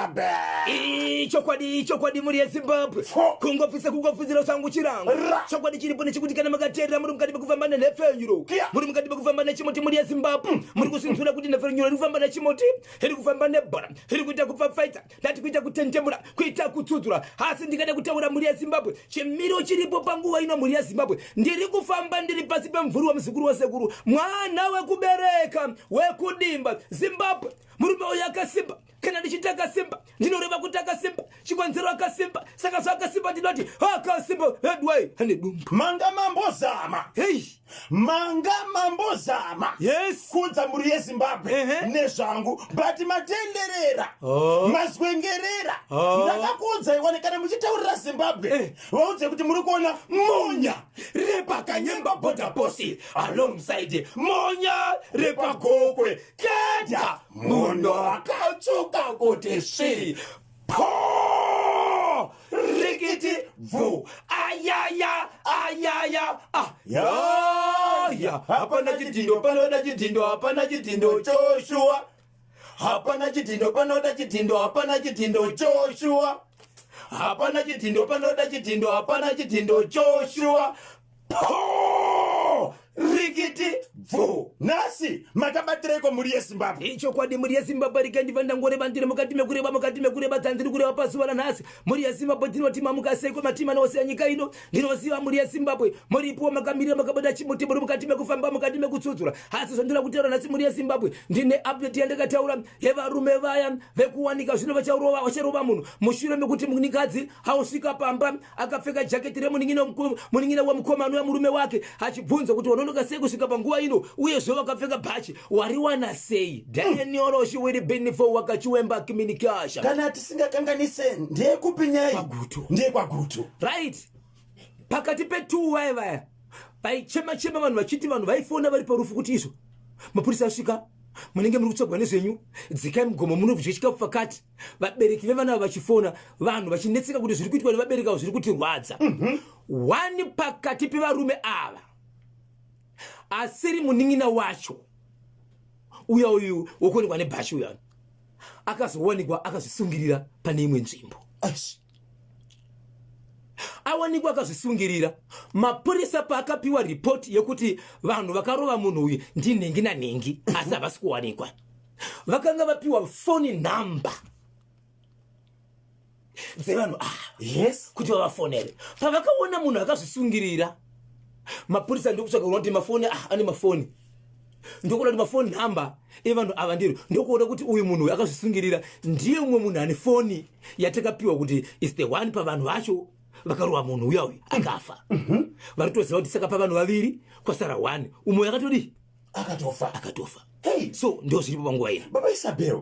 Isabel. Chokwadi, chokwadi, mhuri yeZimbabwe. Fo. Kungopfisa, kungopfudzira changu chirango. Ra. Chokwadi chiripo nechekuti kana makateerera, muri mukati mekufamba nenhepfenyuro, Kia. muri mukati mekufamba nechimuti. Mhuri yeZimbabwe, muri kusinzura kuti nhepfenyuro iri kufamba nechimuti, iri kufamba nebhora, iri kuita kupfapfaidza, ndati kuita kutendemura, kuita kutsudzura. Asi ndingada kutaura, mhuri yeZimbabwe, chimiro chiripo panguva ino, mhuri yeZimbabwe, ndiri kufamba ndiri pasi pemvuri wemuzukuru wasekuru, mwana wekubereka wekudimba Zimbabwe. Murume uyu akasimba. Kana ndichiti akasimba, ndinoreva kuti akasimba chikonzero, akasimba. Saka zvaakasimba, ndinoti akasimba headway ane dumbu. Manga mambozama. Hei. Manga mambozama kudza mhuri yeZimbabwe nezvangu, but matenderera. Oh. Mazwengerera. Oh. Ndakakuudzai wani, kana muchitaurira Zimbabwe, vaudze kuti muri kuona Monya repaKanyemba border post alongside monya repaGokwe keda munhu akatsvuka kuti svi po rikiti bvu ayaya ayaya, ah, yaya. Hapana chidhindo panoda chidhindo, hapana chidhindo Joshua, hapana chidhindo panoda chidhindo, hapana chidhindo Joshua, hapana chidhindo panoda chidhindo, hapana chidhindo Joshua, po rikiti bvu. Nhasi makabatireiko, mhuri yeZimbabwe? Ichokwadi, mhuri yeZimbabwe, rikandibva ndangoreva, ndiri mukati mekureva, mukati mekureva dzandiri kureva pazuva ranhasi. Mhuri yeZimbabwe, ndinoti mamuka seiko matima ose anyika ino? Ndinoziva, mhuri yeZimbabwe, muripowo makamirira, makabata chimuti, muri mukati mekufamba, mukati mekutsudzura. Asi zvandinoda kutaura nhasi, mhuri yeZimbabwe, ndine update yandakataura yevarume vaya vekuwanika zvino vacharova, vacharova munhu mushure mekuti munikadzi ausvika pamba akapfeka jaketi remunin'ina wemukomana wemurume wake, achibvunza kuti wanonoka sei kusvika panguva ino, uyezve wakapfeka bhachi, wariwana sei? Daniel Shiwiri Benifo wakachiwemba kiminikasha. Kana tisingakanganise, ndeyekupi nyaya iyi? KwaGutu. NdeyekwaGutu. Right, pakati petu vaya vaya vaichema chema vanhu vachiti vanhu vaifona vari parufu kuti izvo mapurisa asvika, munenge muri kutsvagwa nezvenyu, dzikai mugomo munobvya chikafu pakati. Vabereki vevana ava vachifona, vanhu vachinetseka kuti zviri kuitwa nevabereki avo zviri kutirwadza. One pakati pevarume ava asiri munin'ina wacho uya uyu wokuonekwa nebhachi uya, akazowanikwa akazvisungirira pane imwe nzvimbo. Aish. Awanikwa akazvisungirira, mapurisa paakapiwa ripoti yekuti vanhu vakarova munhu uyu ndinhengi nanhengi, asi havasi kuwanikwa, vakanga vapiwa foni nhamba dzevanhu ava kuti vavafonere. Pavakaona munhu akazvisungirira, mapurisa ndokutsvaga kuona kuti mafoni, ah, ane mafoni, ndokuona kuti mafoni nhamba evanhu ava ndiro, ndokuona kuti uyu munhu uyu akazvisungirira ndiye mumwe munhu ane foni yatakapiwa kuti is the one pavanhu vacho vakarova munhu uya uyu akafa. Vari kutoziva kuti saka pavanhu vaviri kwasara one, umwe akatodii? Akatofa. Akatofa. Hey. So ndo zviripo panguva ino. Baba Isabel,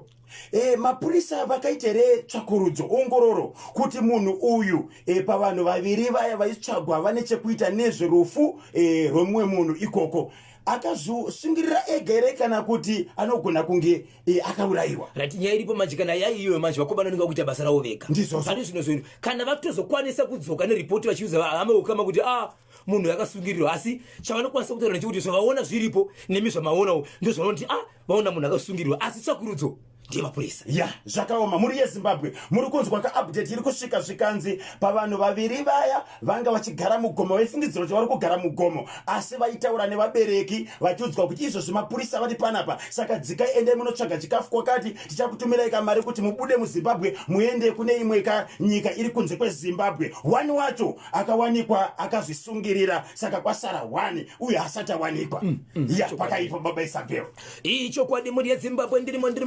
mapurisa vakaita here tsvakurudzo, ongororo kuti munhu uyu, pavanhu vaviri vaya vaitsvagwa vane chekuita nezverufu rwemumwe munhu ikoko, akazvisungirira ega here kana kuti anogona kunge akaurayiwa? Right, nyaya iripo manje, kana yaiiyo manje, vakomana vanenge vakuita basa ravo vega. Ndizvozvo. Pane zvino zvinhu kana vatozokwanisa kudzoka neripoti vachiudza hama ukama kuti a munhu akasungirirwa, asi chavanokwanisa kutaura nechekuti zvavaona zviripo nemi zvamaonawo ndozvavanoti a vaona munhu akasungirirwa, asi tsvakurudzo ndeyemapurisa. Ya, zvakaoma. Mhuri yeZimbabwe, muri kunzwa kaupdate iri kusvika, zvikanzi pavanhu vaviri vaya vanga vachigara mugomo, vaifungidzira kuti vari kugara mugomo, asi vaitaura nevabereki vachiudzwa kuti izvozvi mapurisa vari panapa, saka dzikai, endai munotsvaga chikafu kwakati, tichakutumirai kamari kuti mubude muZimbabwe muende kune imwe ka nyika iri kunze kweZimbabwe. One wacho akawanikwa akazvisungirira, saka kwasara one uyo asati awanikwa. Ya, pakaipa, baba Isabel. Ichokwadi, mhuri yeZimbabwe, ndirimo ndiri